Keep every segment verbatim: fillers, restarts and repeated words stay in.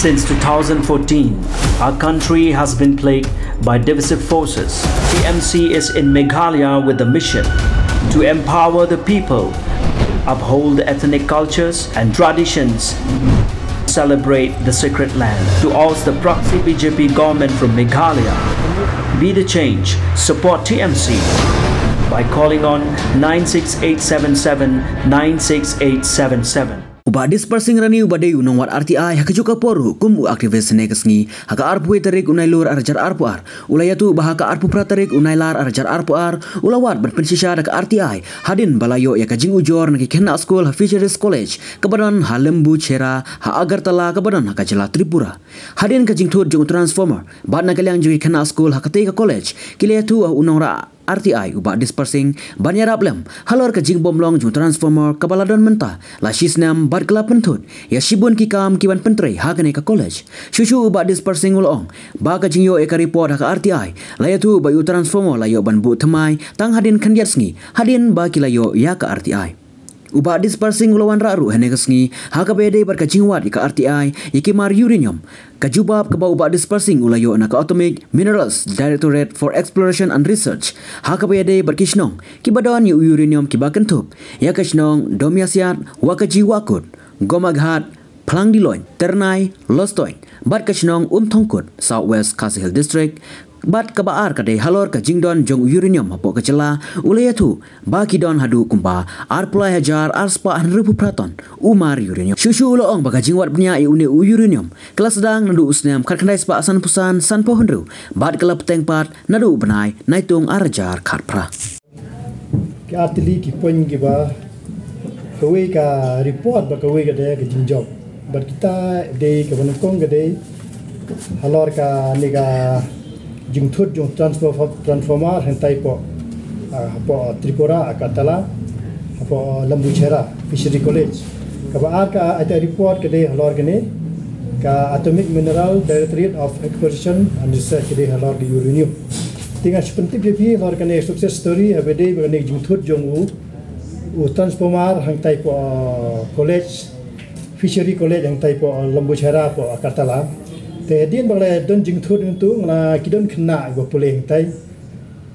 Since two thousand fourteen, our country has been plagued by divisive forces. T M C is in Meghalaya with the mission to empower the people, uphold ethnic cultures and traditions, celebrate the sacred land. To oust the proxy B J P government from Meghalaya, be the change, support T M C by calling on nine six eight seven seven nine six eight seven seven. U Bah Dispar Singh Rani uba dei u nongwad R T I ha kajuh ka por ruh kum u activist, hynne ka sngi ha ka arphew wei tarik u Nailur arhajar arphew ar u la ïathuh ba ha ka arphew phra tarik u Nailar arhajar arphew ar u la wad ban pynshisha da ka R T I hadien ba la ïoh ïa ka jingujor na ki khynnah skul ha Fisheries College kaba don ha Lembuchhera ha Agartala kaba don ha ka jylla Tripura. Hadien ka jingthut jong u transformer bad na ka liang jong ki khynnah skul ha katei ka college ki la ïathuh ha u nongrah R T I u Bah Dispar Singh ban ïarap lem halor ka jingbymlong jong u transformer kaba la don mynta la shisnem bad ka la pynthut ïa shibun ki kam ki ban pyntrei ha kane ka college. Shuh shuh u Bah Dispar Singh u la ong ba ka jingïoh ïa ka report ha ka R T I la ïathuh ba ïa u transformer la ïoh ban buh thymmai tang hadien khyndiat sngi hadien ba ki la ïoh ïa ka R T I. U Bah Dispar Singh u la wanrah ruh hynne ka sngi ha kaba ïadei bad ka jingwad ïa ka R T I ïa ki mar uranium, ka jubab kaba u Bah Dispar Singh u la ïoh na ka Atomic Minerals Directorate for Exploration and Research ha kaba ïadei bad ki shnong kiba don ïa u uranium kiba kynthup ïa ka shnong Domiasiat, Wakaji Wakut, Gomaghat, Phlangdiloin, Tyrnai, Lostoin bad ka shnong Umthongkut, South West Khasi Hills District. Bad kaba ar ka dei halor ka jingdon jong u uranium hapoh ka jylla, u la ïathuh ba ki don haduh kumba arphew lai hajar arspah hynriewphew phra ton u mar uranium. Shuh shuh u la ong ba ka jingwad bniah ïa une u uranium ka la sdang naduh u snem khatkhyndai spah sanphew san, sanphew hynriew bad ka la bteng pat naduh u bnai Naitung arhajar khatphra. Ki artylli ki point kiba, kawei ka report bad kawei ka dei ka jingjop. Bad kita dei kaba nyngkong ka dei halor kane ka jingthut jong transfer-, transformer hangtai hapoh, ah, hapoh Tripura, Agartala, hapoh Lembuchhera Fishery College. Kaba ar ka, ah, report ka dei halor kane ka Atomic Mineral Directorate of Exploration and Research, ka dei halor ka uranium. Te nga shu pyntip ïa phi halor kane success story, haba dei ba kane ka jingthut jong u, u transformer hangtai hapoh, uh, college, Fishery College hangtai hapoh, uh, Lembuchhera hapoh Agartala. Te hadien ba la don jingthut hangtu, nga la, ki don khynnah kiba pule hangtai.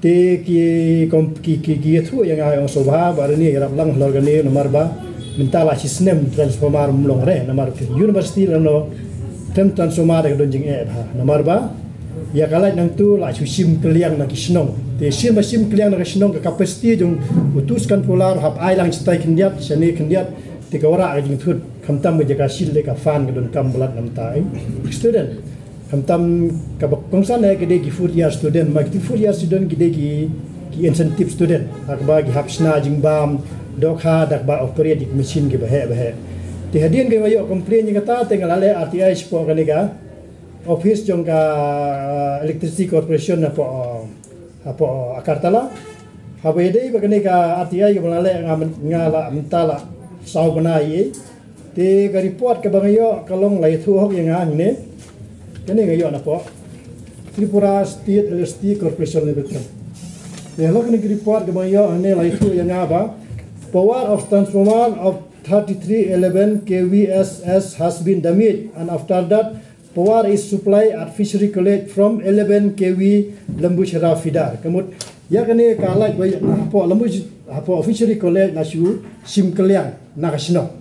Te ki kom-, ki, ki, ki ïathuh ïa nga, ong sngewbha ba rani ïarap lang halor kane namar ba mynta la shisnem transformer ym long re, namar ka university lano tem transformer ka don jingeh bha. Namar ba ïa ka light nangtu la shu shim kylliang na ki shnong. Te shim ba shim kylliang na ki shnong, ka capacity jong utu u scan polar hap ai lang shatai khyndiat, shane khyndiat, te ka wanrah ka jingthut, khamtam ka jaka shield ka fan ka donkam palat namar ki student. Khamtam kaba kongsan eh ki dei ki fourth year student, ma ki fourth year student ki dei ki, ki incentive student. Ha kaba ki hap shna jingbam dohkha da kaba operate ïa ki machine kiba heh ba heh. Te hadien ba nga ïoh complain ïa kata te nga la leh R T I shapoh kane ka office jong ka, uh, Electricity Corporation hapoh, hapoh Agartala. Haba ïadei bad kane ka R T I kaba nga la leh, nga myn-, nga la mynta la saw bnai ïa. Te ka report kaba nga ïoh ka long, la ïathuh hok ïa nga hangne. Kane nga ïoh napoh Tripura State Electricity Corporation Limited. Te halor kane ka report kaba nga ïoh hangne la ïathuh ïa nga ba power of transformer of thirty-three eleven K V S S has been damaged, and after that power is supplied at Fishery College from eleven K V Lembuchhera feeder. Ka mut ïa kane ka light ba hapoh Lembuch-, hapoh Fishery College la shu shim kylliang na ka shnong.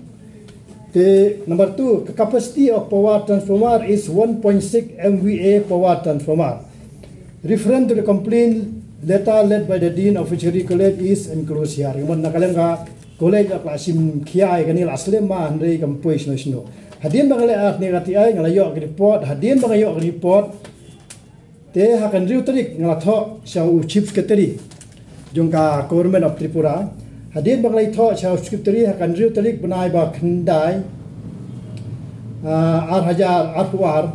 Te number two, ka capacity of power transformer is one point six M V A power transformer. Reference to the complaint letter led by the Dean of Fishery College is enclosed here. Ka mut na ka liang ka college la shim khia ïa kane, la slem ma hynrei kam poi shano shano. Hadien ba nga leh ar ne ka R T I nga la ïoh ka report, hadien ba nga ïoh ka report te ha ka hynriew tarik nga la thoh sha u Chief Secretary jong ka Government of Tripura. Hadien ba nga la thoh sha u Chief Secretary ha ka hynriew tarik bnai ba khyndai, ah, ar hajar arphew ar.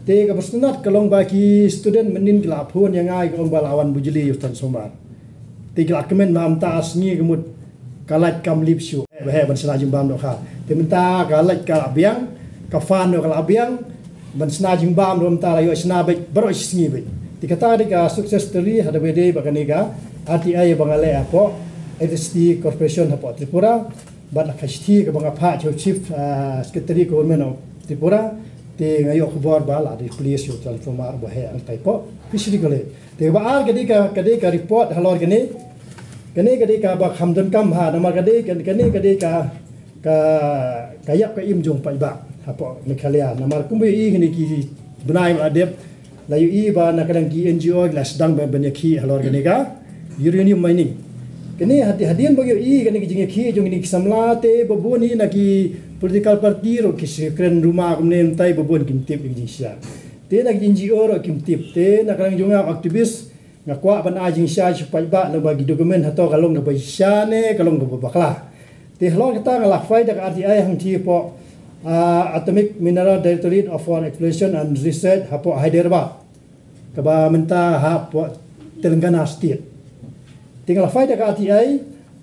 Te kaba sngewtynnat ka long ba ki student mynnin ki la phone ïa nga, ki ong ba la wan bujli ïa u transformer. Te ki la kmen ba mynta ar sngi ka mut ka light kam lip shuh. Ba heh ban shna jingbam dohkha. Te mynta ka light ka la biang, ka fan ka la biang, ban shna jingbam ruh mynta la ïoh shna beit baroh shi sngi beit. Te kata dei ka success story haba ïadei bad kane ka R T I ba nga leh hapoh Electricity Corporation hapoh Tripura. Bad la ka shithi kaba nga phah sha u Chief, ah, Secretary Government of Tripura. Te nga ïoh khubor ba la dei place ïa u transformer ba heh hangtai hapoh Fishery College. Te kaba ar ka dei ka, ka dei ka report halor kane. Kane ka dei kaba kham donkam bha namar ka dei ka, kane ka dei ka, ka, ka ïap ka im jong paidbah hapoh Meghalaya. Namar kumba ïohi kine ki bnai ba la dep, la ïohi ba na ka liang ki N G O la sdang ban, ban ïakhih halor kane ka uranium mining. Kane had-, hadien ba ïohi kane ka jingïakhih jong kine ki samla te ba bun hi na ki political party ruh ki shu kren rumor kumne hangtai, ba bun kim tip ïa ka jingshisha. Te na ki N G O ruh kim tip. Te na ka liang jong nga activist, nga kwah ban ai jingshisha sha paidbah lyngba ki document hato ka long kaba shisha ne ka long kaba bakla. Te halor kata nga la file da ka R T I hangtei hapoh, ah, Atomic Mineral Directorate of, for Exploration and Research hapoh Hyderabad, kaba mynta hapoh Telangana State. Te nga la file da ka R T I,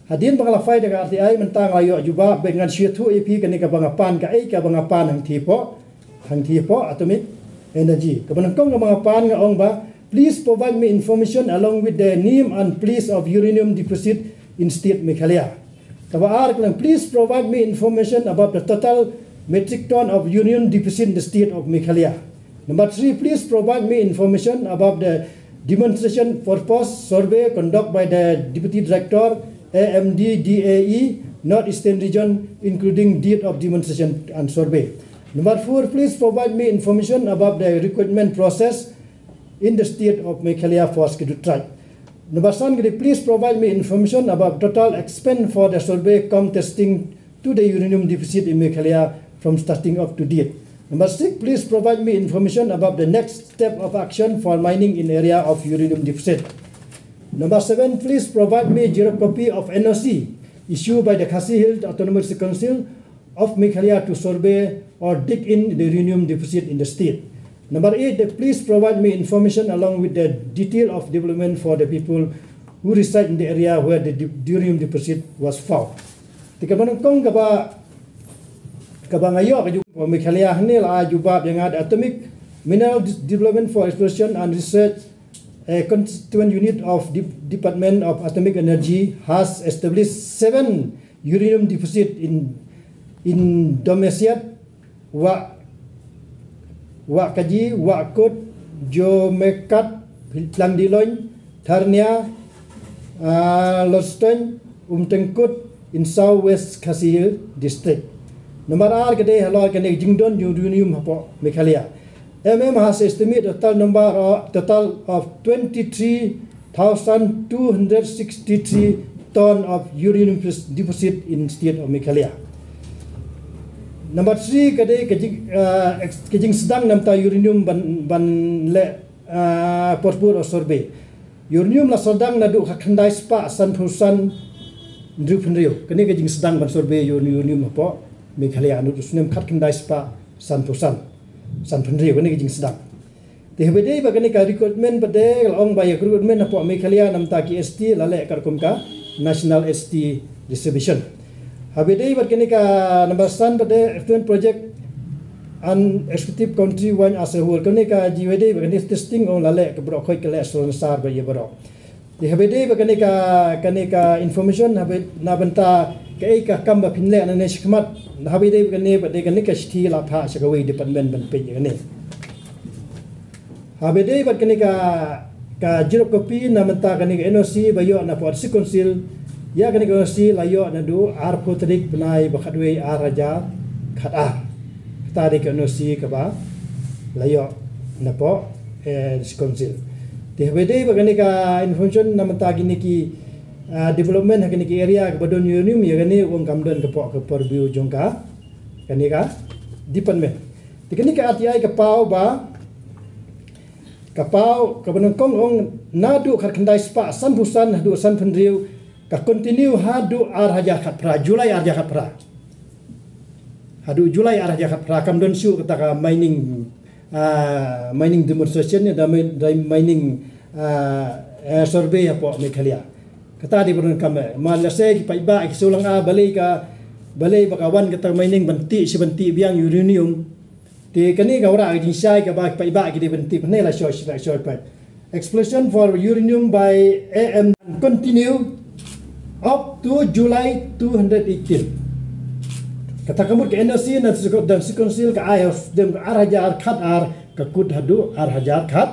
hadien ba nga la file da ka R T I mynta nga la ïoh jubab, bad ngan shu ïathuh ïa phi kane kaba nga pan, kaei kaba nga pan hangtei hapoh, hangtei hapoh Atomic Energy. Kaba nyngkong kaba nga pan nga ong ba, please provide me information along with the name and place of uranium deposit in state Meghalaya. Kaba ar ka long, please provide me information about the total metric ton of uranium deposit in the state of Meghalaya. Number three, please provide me information about the demonstration purpose survey conducted by the Deputy Director, A M D D A E, North Eastern Region, including date of demonstration and survey. Number four, please provide me information about the recruitment process in the state of Meghalaya for Scheduled Tribe. Number seven, please provide me information about total expense for the survey cum testing to the uranium deposit in Meghalaya from starting up to date. Number six, please provide me information about the next step of action for mining in area of uranium deposit. Number seven, please provide me xerox copy of N O C issued by the Khasi Hills Autonomous Council of Meghalaya to survey or dig in the uranium deposit in the state. Number eight, that please provide me information along with the detail of development for the people who reside in the area where the de-, uranium deposit was found. Te kaba nyngkong kaba, kaba nga ïoh ka jubab Meghalaya hangne la ai jubab ïa nga, the Atomic Mineral Dis-, Development for Exploration and Research, a constituent unit of the Department of Atomic Energy, has established seven uranium deposit in, in Domesiat, Wa, Wakaji, Wakut, Jomekat, Plandilong, Tharnia, ah, Loston, Umtengkut in South West Khasi Hills District. Number ar ka dei halor kane ka jingdon uranium hapoh Meghalaya. M M has estimate total number of, total of twenty-three thousand two hundred sixty-three ton of uranium deposit in state of Meghalaya. Number three, ka dei ka jing, ah, ex-, ka jingsdang namar ta uranium ban, ban leh, ah, purpose of survey. Uranium la sdang naduh khatkhyndai spah sanphew san hynriew phew hynriew. Kane ka jingsdang ban survey uranium hapoh Meghalaya naduh snem khatkhyndai spah sanphew san, sanphew hynriew, kane ka jingsdang. Te haba ïadei bad kane ka recruitment pat de, la ong ba ïa recruitment hapoh Meghalaya namar ta ki S T la leh katkum ka National S T Reservation. Haba ïadei bad kane ka number san pat de, Excellent Project and Executive Country Wine as a Whole. Kane ka jingïadei bad kane testing, ong la leh ka baroh khoit, ka leh sor sar bad ïa baroh. Te haba ïadei bad kane ka, kane ka information, haba na bynta kaei ka kam ba phin leh nangne shakhmat, haba ïadei bad kane, bad kane ka shithi la phah sha kawei department ban peit ïa kane. Haba ïadei bad kane ka, ka xerox copy na bynta kane ka N O C ba ïoh napoh District Council, ïa kane ka N O C la ïoh naduh arphew tarik bnai ba khatwei ar hajar khatar. Kata dei ka N O C kaba la ïoh napoh, eh, District Council. Te haba ïadei bad kane ka information na bynta kine ki, ah, development ha kine ki area kaba don uranium, ïa kane ong kam don ka hapoh ka purview jong ka, kane ka department. Te kane ka R T I ka paw ba, ka paw, kaba nyngkong ong naduh khatkhyndai spah sanphew san haduh sanphew hynriew, ka continue haduh ar hajar khatphra, July ar hajar khatphra. Haduh July ar hajar khatphra kam don shuh kata ka mining, ah, mining demonstration ne da mi-, da mining, ah, eh, survey hapoh Meghalaya. Kata dei ba donkam, eh, ma lehse ki paidbah ki shu lah, ah, balei ka, balei ba ka wan kata mining ban tih shi ban tih biang uranium. Te kane ka wanrah ka jingshai kaba ki paidbah ki dei ban tip, ne la shoi, la shoi pat. Exploration for uranium by A M continue up to July two hundred eighteen. Kata ka mut ka N O C na District Council ka ai ha u snem ka ar hajar khat ar, ka kut haduh ar hajar khat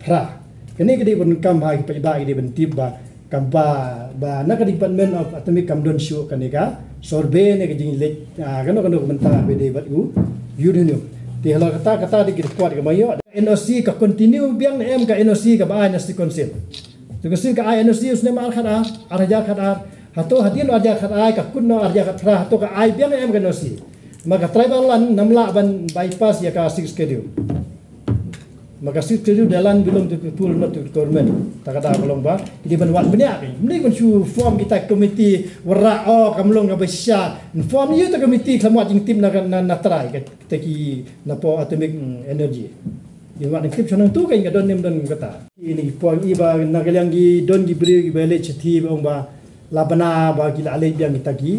phra. Kane ka dei ban kam ha ki paidbah ki dei ban tip ba kam ba, ba na ka Department of Atomic kam don shuh kane ka survey ne ka jingleit, ah, kano kano ka bynta ba dei bad u uranium. Te halor kata, kata dei ki report ka ma ïoh. N O C ka continue biang ne em ka N O C kaba ai na District Council. District Council ka ai N O C u snem ar khat ar, ar hajar khat ar. Hato hadien ar hajar khat ar ai, ka kut noh ar hajar khat phra, hato ka ai biang ne em ka N O C. Ma ka tribal land ngam lah ban bypass ïa ka Sixth Schedule. Ma ka Sixth Schedule dei land belong to the people, not to the government. Ta ka daw ka long ba ki dei ban wad bniah ki. Ym dei ban shu form kita committee, wanrah, oh, kam long kaba shisha. Form ïa ta committee khlem wad jingtip na, na, na trai kita ki napoh atomic, mm, energy. Ïa wat jingtip sha nangtu ka ïa ka don ne ym don kata. Ine ki point i ba na ka liang ki don ki briew kiba leit shithi ba ong ba la bna ba ki la leit biang kita ki,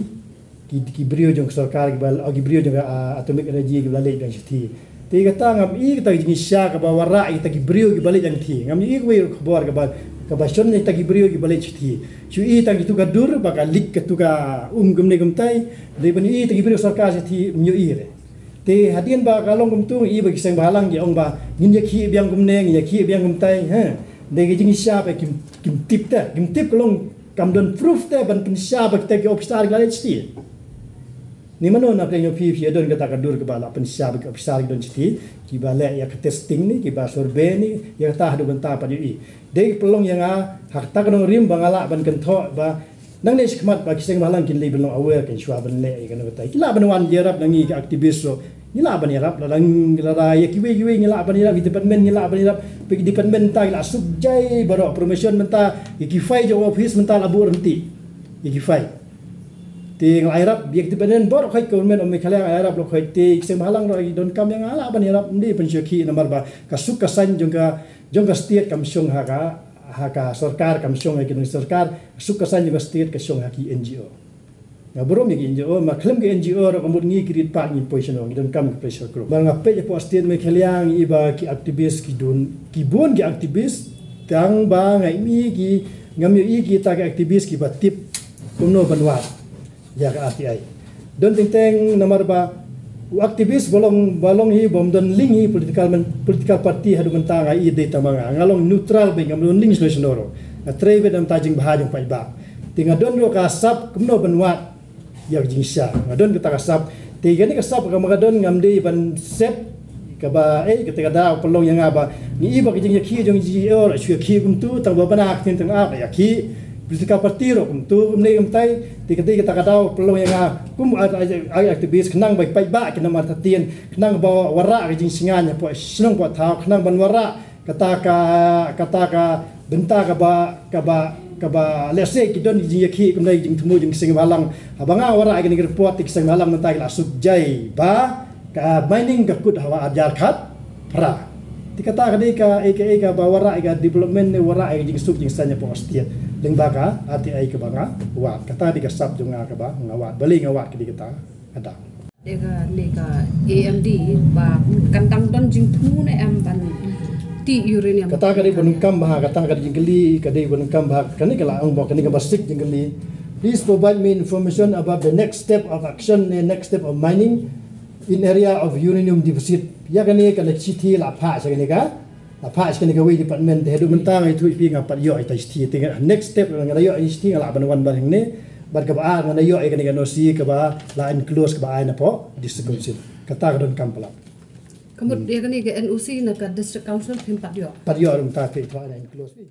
ki, ki briew jong ka sorkar kiba, oh, ki briew jong ka, ah, Atomic Energy kiba la leit biang shithi. Te kata ngam i kata ka jingshisha kaba wanrah ïa kita ki briew kiba leit biang shithi. Ngam i kawei ka khubor kaba, kaba shon ïa kita ki briew kiba leit shithi. Shu i tang kitu ka dur ba ka leak katu ka um kumne kumtai. Dei ban i kita ki briew sorkar shithi ym ïoh i re. Te hadien ba ka long kumtu i ba ki seng bhalang ki ong ba ngin ïa khih biang kumne, ngin ïa khih biang kumtai, ha. Dei ka jingshisha ba kim, kim tip te, kim tip ka long kam don proof te ban pynshai ba kita ki officer ki la leit shithi. Ni mano na pdeng ïa phi phi don kata ka dur kaba la pynshai ba ki officer ki don shithi, kiba leh ïa ka testing ne, kiba survey ne, ïa kata haduh mynta pat ïoh i. Dei ka pynlong ïa nga ha kata ka nongrim ba nga lah ban kynthoh ba nangne shakhmat ba ki seng bhalang kin leit ban long aware kan shuwa ban leh ïa kano kata. Ki lah ban wan ïarap na ngi ki activist ruh. Ngi lah ban ïarap lada, lada ïa kiwei kiwei ngi lah ban ïarap, ki department ngi lah ban ïarap. Peit ki department mynta ki la suk jai baroh, promotion mynta, ïa ki file jong office mynta la buh ryntih. Ïa ki file. Te ngi la ïarap ïa ki department baroh, khoi government of Meghalaya ngi la ïarap ruh khoi, te ki seng bhalang ruh ki donkam ïa nga lah ban ïarap, ym dei ban shu khih namar ba ka suk ka saiñ jong ka, jong ka state kam shong ha ka, ha ka sorkar, kam shong ha ki nong sorkar, suk ka saiñ jong ka state ka shong ha ki N G O. Nga burom ïa ki N G O, ma khlem ki N G O ruh ka mut ngi ki rit pat ngin poi shano, ngi donkam ki pressure group. Ba nga peit hapoh state Meghalaya ngi i ba ki activist ki don, ki bun ki activist, tang ba nga i ki, ngam ïoh i kita ki activist kiba tip kumno ban wad ïa ka R T I. Don teng teng namar ba u activist ba long, ba long hi bym don link hi political man, political party haduh mynta nga i dei tang ba nga, nga long neutral beit, ngam don link shano shano ruh. Nga trei beit na bynta jingbha jong paidbah. Te nga don ruh ka sap kumno ban wad ïa ka jingshisha. Nga don kata ka sap. Te kane ka sap kaba nga don ngam dei ban set kaba, eh, kata ka daw pynlong ïa nga ba ngi i ba ka jingïakhih jong G O ruh shu ïakhih kumtu, tang ba bna ka ktien tang ap ïakhih. Political party ruh kumtu, kumne kumtai. Te kata, kata ka daw pynlong ïa nga kum ar, ar, ar, activist khnang ba paidbah kin ym artatien, khnang ba wanrah ka jingsngew hapoh shnong hapoh thaw, khnang ban wanrah kata ka, kata ka bynta kaba, kaba, kaba lehse ki don ki jingïakhih kumne, ki jingthmu jong ki seng bhalang. Haba nga wanrah ïa kane ka report te ki seng bhalang mynta ki la suk jai ba ka mining ka kut ha ar hajar khat phra. Te kata ka dei ka, eh, ka, eh, kaba wanrah ïa ka development ne wanrah ïa ka jingsuk jingsaiñ hapoh state. Lyngba ka R T I kaba nga wad. Kata dei ka sap jong nga kaba nga wad. Balei nga wad ka dei kata ka daw. Ïa kane ka A M D ba kan dang don jingthmu ne em ban tih uranium. Kata ka dei ba nang kam bha, kata ka dei jingkylli, ka dei ba nang kam bha, kane ka la ong ba kane kaba sik jingkylli. Please provide me information about the next step of action ne next step of mining in area of uranium deposit. Ïa kane ka la shithi la phah sha kane ka La phah sha kane kawei department te haduh mynta nga ïathuh ïa phi nga pat ïoh ïa ka shithi te nga, next step nga la ïoh ïa ka shithi nga lah ban wan ban hangne. Bad kaba ar nga la ïoh ïa kane ka N O C kaba la enclose kaba ai na pdeng District Council. Kata ka donkam palat. Ka mut ïa kane ka N O C na ka District Council phim pat ïoh. Pat ïoh ruh mynta phi ïathuh na enclose phi.